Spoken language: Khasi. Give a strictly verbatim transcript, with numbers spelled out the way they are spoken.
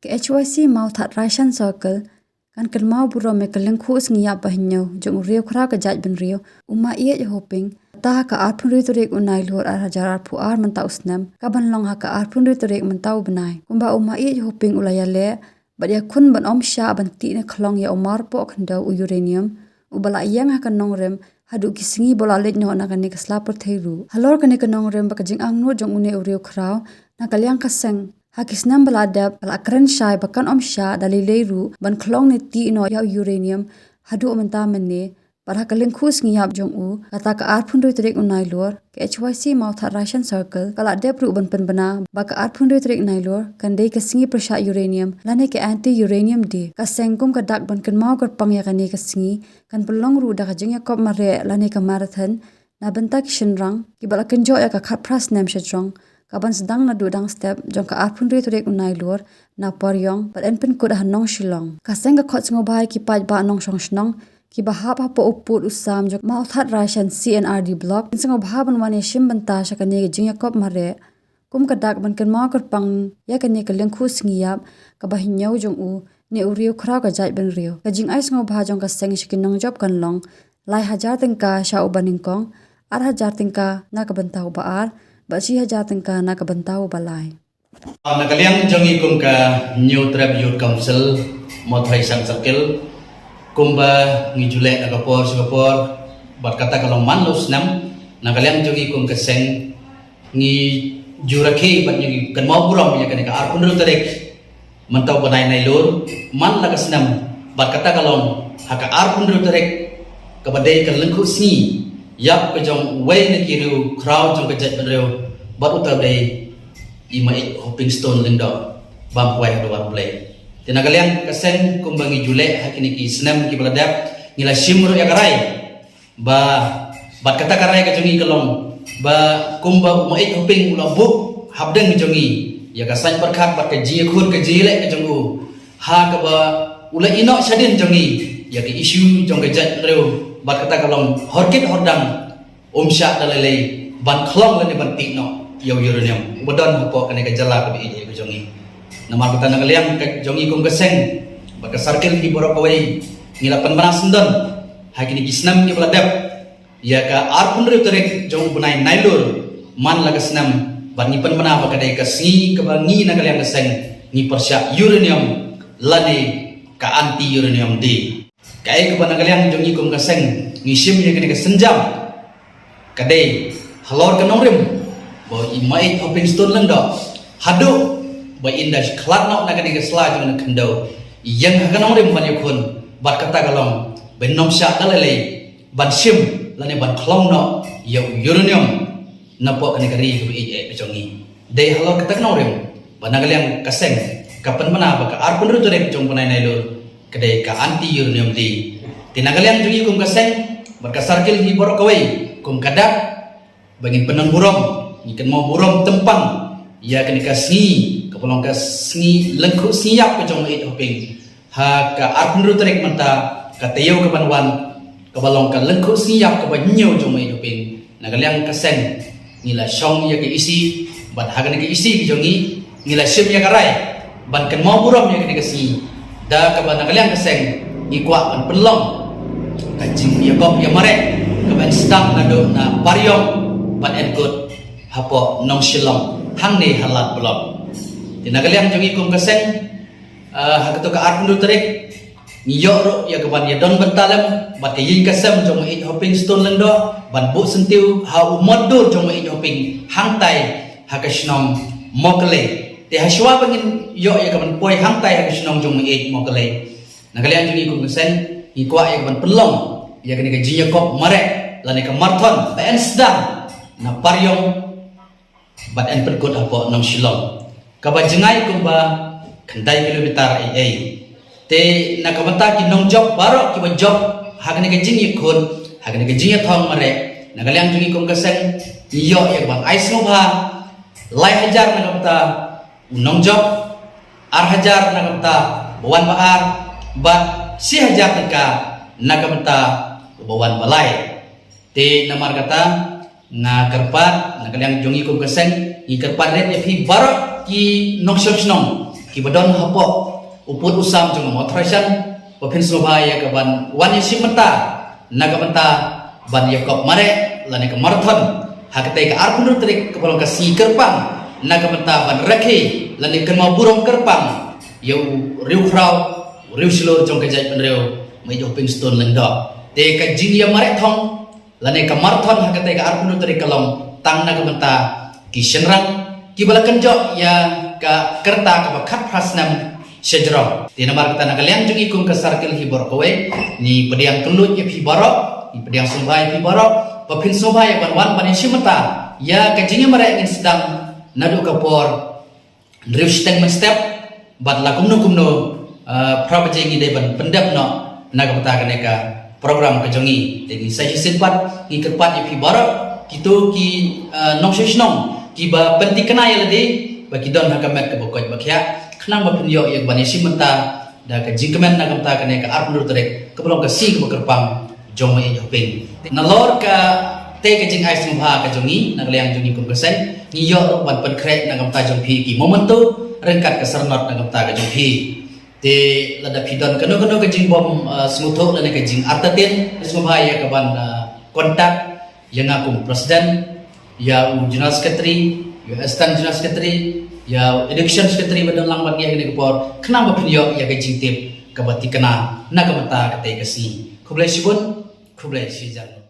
Ka H Y C Mawthadraishan Circle kan kynmaw burom ïa ka lyngkhuh sngi ïap ba hynñiew jong u riew khraw ka jaitbynriew u Maieit Hoping, kata ha ka arphew hynriew tarik u Nailur ar hajar arphew ar mynta u snem, kaban long ha ka arphew hynriew tarik mynta u bnai. Kumba u Maieit Hoping u la ïaleh bad ïakhun ban ym shah ban tih ne khlong ïa u marpoh khyndew u uranium uba la ïeng ha ka nongrim haduh ki sngi ba u la leit noh na kane ka sla pyrthei ruh. Halor kane ka nongrim bad ka jingangnud jong une u riew khraw, na ka liang ka seng, ha ki snem ba la dep, ka la kren shai ba kan ym shah da lei lei ruh ban khlong ne tih noh ïa u uranium haduh mynta mynne, bad ha ka lyngkhuh sngi ïap jong u, kata ka arphew hynriew tarik u Nailur, ka H Y C Mawthadraishan Circle ka la dep ruh ban pynbna ba ka arphew hynriew tarik Nailur kan dei ka sngi pyrshah uranium lane ka Anti Uranium Day. Ka seng kum ka dak ban kynmaw kyrpang ïa kane ka sngi kan pynlong ruh da ka jingïakop mareh lane ka marathon na bynta ki shynrang kiba la kynjoh ïa ka khatphra snem shajrong, kaban sdang naduh dang step jong ka arphew hynriew tarik u Nailur na Pariong bad yn pynkut ha Nongshillong. Ka seng ka khot sngewbha ïa ki paidbah nongshong shnong kiba hap hapoh u pud u sam jong Mawthadraishan C and R D Block, yn sngewbha ban wan ïashim bynta sha kane ka jingïakop mareh kum ka dak ban kynmaw kyrpang ïa kane ka lyngkhuh sngi ïap kaba hynñiew jong u ne u riew khraw ka jaitbynriew. Ka jingai sngewbha jong ka seng sha ki nongjop kan long lai hajar tyngka sha uba nyngkong, ar hajar tyngka na ka bynta uba ar, bad shi hajar tyngka na ka bynta uba lai. Na ka liang jong ngi kum ka Hynñiewtrep Youth Council, Mawthadraishan Circle, kumba ngi ju leh na ka por sha ka por bad kata ka long man la u snem, na ka liang jong ngi kum ka seng ngi ju rakhe bad ngi kynmaw burom ïa kane ka arphew hynriew tarik mynta u bnai Nailur man la ka snem, bad kata ka long ha ka arphew hynriew tarik kaba dei ka lyngkhuh sngi ïap ka jong uwei na ki riew khraw jong ka jaitbynriew, bad uta u dei i Maieit Hoping Stone Lyngdoh, bam kwai ha Duwar Blei. Te na ka liang ka seng kumba ngi ju leh ha kine ki snem kiba la dep, ngi la shim ruh ïa ka rai ba bad kata ka rai ka jong ngi ka long ba kumba u Maieit Hoping u la buh hapdeng jong ngi ïa ka saiñ pyrkhat bad ka jingïakhun ka jingïaleh ka jong u, ha kaba u la ïehnoh shadien jong ngi ïa ka issue jong ka jaitbynriew, bad kata ka long hor kit hor dang um shah da lei lei ban khlong lane ban tih noh ïa u uranium uba don hapoh kane ka jylla kaba ïeit ka jong ngi. Namar kata na ka liang ka jong ngi kum ka seng bad ka circle hi baroh kawei, ngi la pynbna syndon ha kine ki snem kiba la dep ïa ka arphew hynriew tarik jong u bnai Nailur man la ka snem, bad ngi pynbna ba ka dei ka sngi kaba ngi na ka liang ka seng ngi pyrshah uranium lane ka Anti Uranium Day. Kaei kaba na ka liang jong ngi kum ka seng ngi shim ïa kane ka sienjam ka dei halor ka nongrim ba i Maieit Hoping Stone Lyngdoh, haduh ba in da khlad noh na kane ka sla jong ka khyndew, i ïeng ha ka nongrim ban ïakhun, bad kata ka long ba in ym shah da lei lei ban shim lane ban khlong noh ïa u uranium napoh kane ka ri kaba ïeit eh ka jong ngi. Dei halor kata ka nongrim ba na ka liang ka seng ka pynbna ba ka arphew hynriew tarik jong u bnai Nailur ka dei ka Anti Uranium Day. Te na ka liang jong ngi kum ka seng bad ka circle hi baroh kawei, kum ka dak ba ngin pynlong burom, ngin kynmaw burom tympang ïa kane ka sngi kaba long ka sngi lyngkhuh sngi ïap ka jong u Maieit Hoping ha ka arphew hynriew tarik mynta, ka taïew kaban wan, kaba long ka lyngkhuh sngi ïap kaba hynñiew jong u Maieit Hoping. Na ka liang ka seng ngi la shong ïa ka isi, bad ha kane ka isi ka jong ngi ngi la shim ïa ka rai ban kynmaw burom ïa kane ka sngi, da kaba na ka liang ka seng ngi kwah ban pynlong ka jingïakop ïamareh kaba yn sdang naduh na Pariong bad yn kut hapoh Nongshillong hangne ha Lad Block. Te na ka liang jong ngi kum ka seng, ah, ha kato ka arphew hynriew tarik ngi ïoh ruh ïa kaban ïadon bynta lem bad ka ïing ka sem jong u Maieit Hoping Stone Lyngdoh ban buh syntiew ha u mot dur jong u Maieit Hoping hangtai ha ka shnong Mawkyllei. Te ha shuwa ba ngin ïoh ïa kaban poi hangtai ha ka shnong jong u Maieit Mawkyllei, na ka liang jong ngi kum ka seng ngi kwah ïa kaban pynlong ïa kane ka jingïakop mareh lane ka marathon ba yn sdang na Pariong bad yn pynkut hapoh Nongshillong, kaba jngai kumba khyndai kilometer ei ei. Te na ka bynta ki nongjop baroh kiba jop ha kane ka jingïakhun, ha kane ka jingïathong mareh, na ka liang jong ngi kum ka seng ngi ïoh ïa kaban ai sngewbha lai hajar na ka bynta u nongjop, ar hajar na ka bynta ba wan ba ar, bad shi hajar tyngka na ka bynta ba wan ba lai. Te namar kata nga kyrpad na ka liang jong ngi kum ka seng, ngi kyrpad rit ïa phi baroh ki nongshong shnong Ki ba don hapoh u pud u sam jong ka Mawthadraishan, ba phin sngewbha ïa ka ban wan ïashim bynta na ka bynta ban ïakop mareh lane ka marathon ha katei ka arphew hynriew tarik kaba long ka sngi kyrpang na ka bynta ban rakhe lane kynmaw burom kyrpang ïa u riewkhraw, u riewshlur jong ka jaitbynriew, Mei Hopingstone Lyngdoh. Te ka jingïamareh thong lane ka marathon ha katei ka arphew hynriew tarik ka long tang na ka bynta ki shynrang kiba la kynjoh ïa ka kyrta kaba khatphra snem shajrong. Te namar kata na ka liang jong ngi kum ka circle Hi Baroh kawei, ngi pdiang kylluid ïa phi baroh, ngi pdiang sngewbha ïa phi baroh ba phin sngewbha ïa ban wan ban ïashim bynta ïa ka jingïamareh ngin sdang naduh ka por hynriew shiteng mynstep bad la kumno kumno, eh, phra baje ngi dei ban pyndep noh na ka bynta kane ka program ka jong ngi. Te ngi sa shisien pat ngi kyrpad ïa phi baroh kito ki, eh, nongshong shnong kiba pynthikna ïa lade ba ki don ha ka met kaba koit ba khiah khnang ba phin ïoh ïa ka ban ïashim bynta da ka jingkmen na ka bynta kane ka arphew hynriew tarik kaba long ka sngi kaba kyrpang jong Mei Hoping. Nalor katei ka jingai sngewbha ka jong ngi na ka liang jong ngi kum ka seng, ngi ïoh ruh ban pynkhreh na ka bynta jong phi ki memento ryngkat ka syrnod na ka bynta ka jong phi. Te lada phi don kano kano ka jingbym, eh, sngewthuh lane ka jingartatien, sngewbha ïa ka ban, eh, contact ïa nga kum president, ïa u general secretary, ïa u assistant general secretary, ïa u education secretary ba don lang bad ngi ha kane ka por, khnang ba phin ïoh ïa ka jingtip kaba thikna na ka bynta katei ka sngi. Khublei shibun, khublei shihajar.